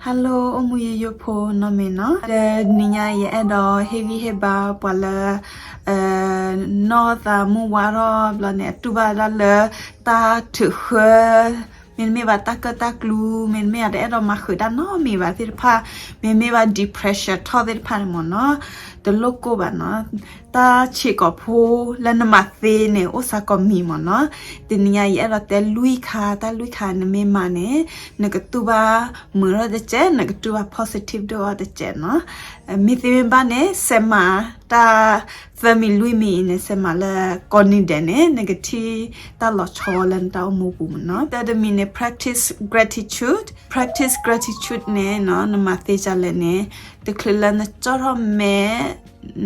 Hello အိၣ်မူယိယိဖိနီၢ်မ့ၢ်နီၤ, တနံၤညါယအဲၣ်ဒိးဟ့ၣ်ဂံၢ်ဟ့ၣ်ဘါပှၤလၢ နီၢ်သးမုၢ်ဝါထီၣ်ဘျီန့ၣ် အတူၢ်ဘၣ်ဒၣ်လၢ တၢ်ထုးဃၢ မ့တမ့ၢ်ဘၣ်တၢ်ကၢၣ်တၢ်ကျူ, မ့တမ့ၢ်ဘၣ်တအဲၣ်ဒိးမၤဃုာ်တၢ်နီတမံၤဘၣ်သ့ၣ်တဖၣ်, မ့မ့ၢ်ဘၣ် depression ထီၣ်သ့ၣ်တဖၣ်န့ၣ်မ့ၢ်နီၤ, တလိၣ်ကိၢ်ဘၣ်နီၤ. တၢ်ဆံးကိာ်ဖိလၢနမၤသ့န့ၣ် အိၣ်စ့ၢ်ကီးမံၤမ့ၢ်နီၤ. တနံၤညါယအဲၣ်ဒိးတဲလွံၢ်ခါ, တၢ်လွံၢ်ခါနမ့ၢ်မၤန့ၣ် နကတူၢ်ဘၣ်မုာ်ထီၣ်တစဲး, နကတူၢ်ဘၣ် positive ဒိၣ်ထီၣ်တစဲးနီၤ. မ့ၢ်သ့မ့ၢ်ဘၣ်န့ၣ် စဲးမၤတၢ်သၢမံၤလွံၢ်မံၤအံၤန့ၣ် စဲးမၤလၢကိးနံၤဒဲးန့ၣ် နကထံၣ်တၢ်လီၤဆီလၢနတၢ်အိၣ်မူပူၤမ့ၢ်နီၤ. တၢ်တမံၤန့ၣ် practice gratitude, practice gratitude န့ၣ်နီၤ နမၤသ့ဒ်လဲၣ်န့ၣ် တချုးလၢနကၠီၣ်ထီၣ်မဲာ်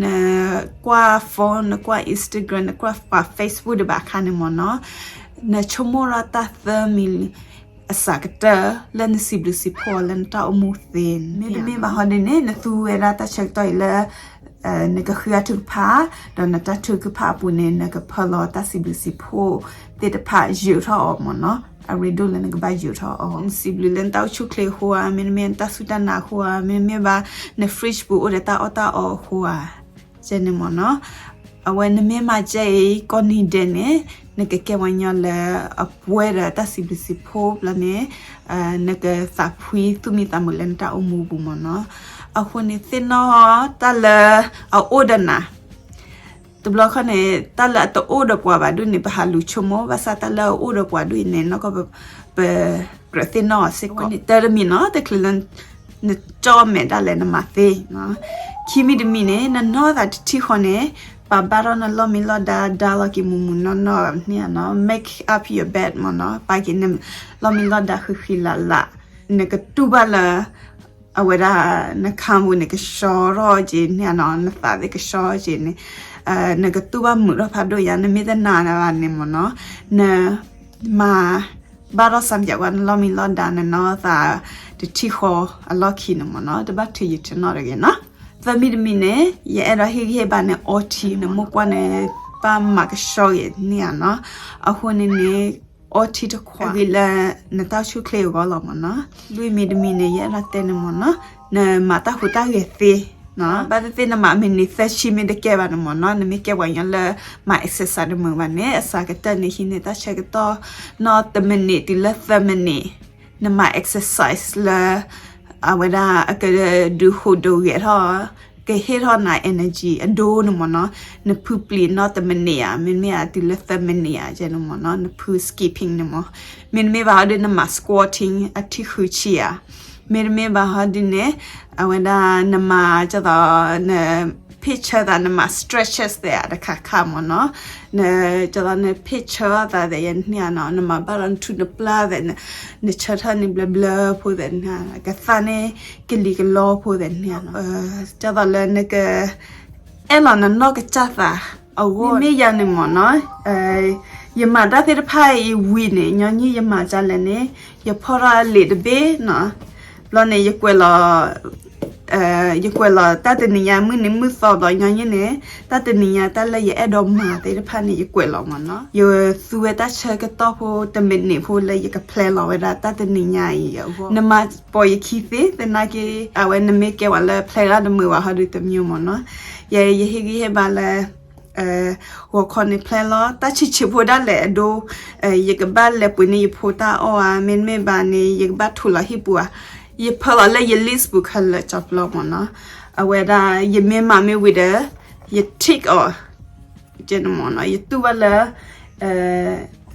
နကွၢ် phone, နကွၢ် Instagram, နကွၢ် Facebook တဘၣ်အခါန့ၣ်မ့ၢ်နီၤ, နဆိကမိၣ်ထီၣ်တၢ်သၢမံၤ အစှၤကတၢၢ်လၢနစံးဘျုးစံးဖှိၣ်လၢနတၢ်အိၣ်မူသ့န့ၣ်. မ့တမ့ၢ်ဘၣ်ဟီဒ်န့ၣ် နသူဝဲဒၣ်တၢ်ဆၢကတီၢ်အံၤလၢ နကဃုအထုကဖၣ်, ဒီးနတၢ်ထုကဖၣ်အပူၤန့ၣ် နကဖၢလီၤတၢ်စံးဘျုးစံးဖှိၣ်သ့ၣ်တဖၣ်ယုာ်ထီၣ်အီၤမ့ၢ်နီၤ. အရ့ဒိၣ်လၢနကဘၣ်ယုာ်ထီၣ်အီၤ, နစံးဘျုးလၢနတၢ်အိၣ်ဆူၣ်ချ့အဃိဧါ, မ့တမ့ၢ်နတၢ်စူၢ်တၢ်နာ်အဃိဧါ, မ့တမ့ၢ်ဘၣ် န fridge ပူၤအိၣ်ဒီးတၢ်အီၣ်တၢ်အီအဃိဧါ ကဲန့ၣ်မ့ၢ်နီၤ. အဝဲနမ့ၢ်မၤကဲအံၤ ကိးနံၤဒဲးန့ၣ် နကကဲပှၤကညီလၢအပှဲၤဒီးတၢ်စံးဘျုးစံးဖှိၣ်ဘျီန့ၣ် နကသးဖှံသူၣ်မံသးမုာ်လၢနတၢ်အိၣ်မူပူၤမ့ၢ်နီၤ. အဃိန့ၣ်သ့ၣ်နီၣ်တၢ်လၢအအိၣ်ဒီးနၤ တဘျီခီန့ၣ် တၢ်လၢအတအိၣ်ဒီးပှၤဘၣ်ဒိၣ်န့ၣ် ပဟးလူၤဆိကမိၣ်, ဘၣ်ဆၣ်တၢ်လၢအအိၣ်ဒီးပှၤဒိၣ်အံၤန့ၣ် နီၢ်ကီၢ်ပကြၢးသ့ၣ်နီၣ်အီၤစ့ၢ်ကီးန့ၣ်. တၢ်တမံၤနီၤ တချုးလၢ နကၠီၣ်မဲာ်ဒၣ်လဲာ်နမၤသ့, ခံမံၤတမံၤန့ၣ် နနီၢ်သးတထံၣ်ဃီန့ၣ် ပာ်ဘၣ်ထီၣ်နလီၢ်မံလီၢ်ဒါ ဒါလီၤက့ၤမုၢ်မုၢ်နီၢ်နီၢ်န့ၣ်နီၤ, make up your bed မ့ၢ်နီၤ, ပာ်က့ၤနလီၢ်မံလီၢ်ဒါဃံးဃံးလၤလၤ, နကတူၢ်ဘၣ်လၢ အဝဲဒၣ် နခါပူၤန့ၣ် ကဆှီထီၣ်က့ၤန့ၣ်နီၤ, နသးသ့ၣ်ကဆှီက့ၤန့ၣ်, နကတူၢ်ဘၣ်မုာ်ထီၣ်ဖးဒိၣ်ညါ, နမ့ၢ်တနာ်ဘၣ်န့ၣ်မ့ၢ်နီၤ, န မၤ ဘၣ်ထီၣ်စၢ်ပၠးဝဲနလီၢ်မံလီၢ်ဒါ နနီၢ်သးတထံၣ်ဃီအလီၢ်ခံန့ၣ်မ့ၢ်နီၤ, တဘၣ်ထုးယံာ်ထုးနီၣ်တဂ့ၤနီၤ. သၢမံၤတမံၤန့ၣ် ယအဲၣ်ဒိးဟ့ၣ်ဂံၢ်ဟ့ၣ်ဘါန့ၣ် အီထံ နမိၢ်ကွၢ်န့ၣ် ဘၣ်မၤကဆှီဂ့ၤန့ၣ်ဧါနီၤ, အဃိန့ၣ်န့ၣ် အီထံတခွးဂ့ၤလၢနတၢ်ဆူၣ်ချ့အဂီၢ်လီၤမ့ၢ်နီၤ. လွံၢ်မံၤတမံၤန့ၣ် ယအဲၣ်ဒိးတဲန့ၣ်မ့ၢ်နီၤ, နမၤတၢ်ဟူးတၢ်ဂဲၤသ့ ဘၣ်သ့ၣ်သ့ၣ်နမၤမံးနံးသၢဆံမ့ၢ်တကဲဘၣ်န့ၣ်မ့ၢ်နီၤ, နမ့ၢ်ကဲပှၤကညီလၢမၤ exercise တမုာ်ဘၣ်န့ၣ် အစှၤကတၢၢ်န့ၣ် ဟံးန့ၢ်တၢ်ဆၢကတီၢ် နီၢ်တမံးနံးတုၤလၢသၢမံးနံး, နမၤ exercise လၢ အဝဲဒၣ်အကဒုးဟူးဒိးဂဲၤထီၣ် ကဟ့ၣ်ထီၣ်နၤ energy အဒိန့ၣ်မ့ၢ်နီၤ, နဖုပျံၤနီၢ်တမံးနံးဧါ, မ့တမ့ၢ်ဧါ တုၤလၢသၢမံးနံးဧါ ကဲန့ၣ်မ့ၢ်နီၤ, နဖု skipping န့ၣ်မ့ၢ်, မ့တမ့ၢ်ဘၣ်ဟီဒုး နမၤ squatting အထံၣ်ဃုဆံဧါ, မ့တမ့ၢ်ဘၣ်ဟီဒုးန့ၣ် အဝဲဒၣ်နမၤကသိး န ဖ့ၣ်ဆၢသး နမၤ stretches သ့ၣ်ဧါ တခါခါမ့ၢ်နီၤ, န ကသိးနဖ့ၣ်ဆၢအီၣ်သးသ့ၣ် ယန့ၣ်နီၤ, နမၤဘၣ်ဒီးနထူနပျၢ်သ့ၣ်, နဆၢထၢၣ်န့ၣ်ဘျၢဘျၢဖိသ့ၣ်န့ၣ်, ကသါန့ၣ်ကလံၤကလီဖိသ့ၣ်န့ၣ်, ကသိးလၢနက အဲၣ်လီၤနနီၢ်ကစၢ်သးအဂီၢ်, မ့မ့ၢ်ယၤန့ၣ်မ့ၢ်နီၤ, ယမၤတၢ်သ့ၣ်တဖၣ်အံၤဝံၤန့ၣ် ညီနုၢ်ယမၤဒ်လဲၣ်န့ၣ်, ယဖီၣ်ထီၣ်အလံာ်တဘ့ၣ်နီၤ, ဘျီန့ၣ် ယကွဲးလီၤ ယကွဲးလီၤတၢ်တနံၤညါ မုၢ်နံၤမုၢ်သီဘျီညီနုၢ်န့ၣ်, တၢ်တနံၤညါတၢ်လၢယအဲၣ်ဒိးမၤသ့ၣ်တဖၣ်န့ၣ် ယကွဲးလီၤမ့ၢ်နီၤ, ယသူဝဲတၢ်ဆၢကတီၢ်ဖိတမံးနံးဖိလၢယက plan လီၤဝဲဒၣ်တၢ်တနံၤညါအံၤအဂီၢ်, နမၤပိာ်ယခံသ့, သနာ်က့ အဝဲနမ့ၢ်ကဲဝဲလၢ plan တၢ်တမုာ်ဘၣ်ဟီဒုးတမံၤမ့ၢ်နီၤ, ယ ယဟ့ၣ်ဂံၢ်ဟ့ၣ်ဘါလၢ ဂီၤခီန့ၣ် plan လီၤ တၢ်ဆံးဆံးဖိဒၣ်လဲာ်အဒိ, ယကဘၣ်လဲၤပှ့ၤန့ၢ်ယဖိတၢ်အီၣ်ဧါ, မ့တမ့ၢ်ဘၣ်န့ၣ် ယကဘၣ်ထူးလီၤဟံၣ်ပူၤဧါ, ယဖၢလီၤလၢယ list ပူၤခဲလၢာ်ကၠီပျီမ့ၢ်နီၤ, အဝဲဒၣ် ယမ့ၢ်မၤမ့ၢ်ဝံၤဒီး ယ tick အီၤ ကဲန့ၣ်မ့ၢ်နီၤ, ယတူၢ်ဘၣ်လၢ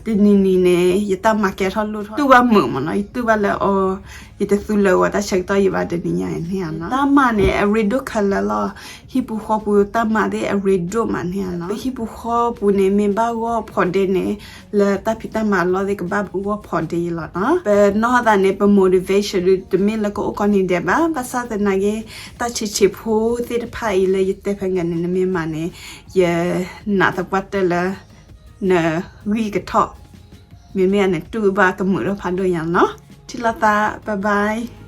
တနံၤနံၤန့ၣ် ယတၢ်မၤကဲထီၣ်လိၣ်ထီၣ် တူၢ်ဘၣ်မုာ်မ့ၢ်နီၤ, ယတူၢ်ဘၣ်လၢအီၤ ယတသူလၢာ်ဂီၤတၢ်ဆၢကတီၢ်ယဘၣ်တနံၤညါအံၤန့ၣ်ဧါနီၤ, တၢ်မၤန့ၣ် အရ့ဒိၣ်ခဲလၢာ်လီၤ, ဟံၣ်ပူၤဃီပူၤတၢ်မၤသ့ၣ်အရ့ဒိၣ်မးန့ၣ်ဧါနီၤ, ပဟံၣ်ပူၤဃီပူၤန့ၣ် မ့ၢ်ဘၣ်ဂီၢ်ဖီဒ့န့ၣ် လၢတၢ်ဖံးတၢ်မၤအလီၢ်သ့ၣ်ကဘၣ်ဂီၢ်ဖီဒ့ယလီၤနီၤ, ပနီၢ်သးန့ၣ် ပ motivation ဒုးတမ့ၢ်လၢကအိၣ်ကိးနံၤဒဲးဘၣ်, ဘၣ်ဆၣ်သနာ်က့ တၢ်ဆံးဆံးဖိသ့ၣ်တဖၣ်အံၤလၢယတဲဖဲန့ၣ်န့ၣ် နမ့ၢ်မၤန့ၣ် ယနာ်သပှၢ်တၢၢ်လၢ နဂံၢ်ကထီၣ်, မ့မ့ၢ်အန့ၣ်တူၢ်ဘၣ်ကမုာ်ထီၣ်ဖးဒိၣ်ညါနီၤ, ထံၣ်လိာ်သး bye bye.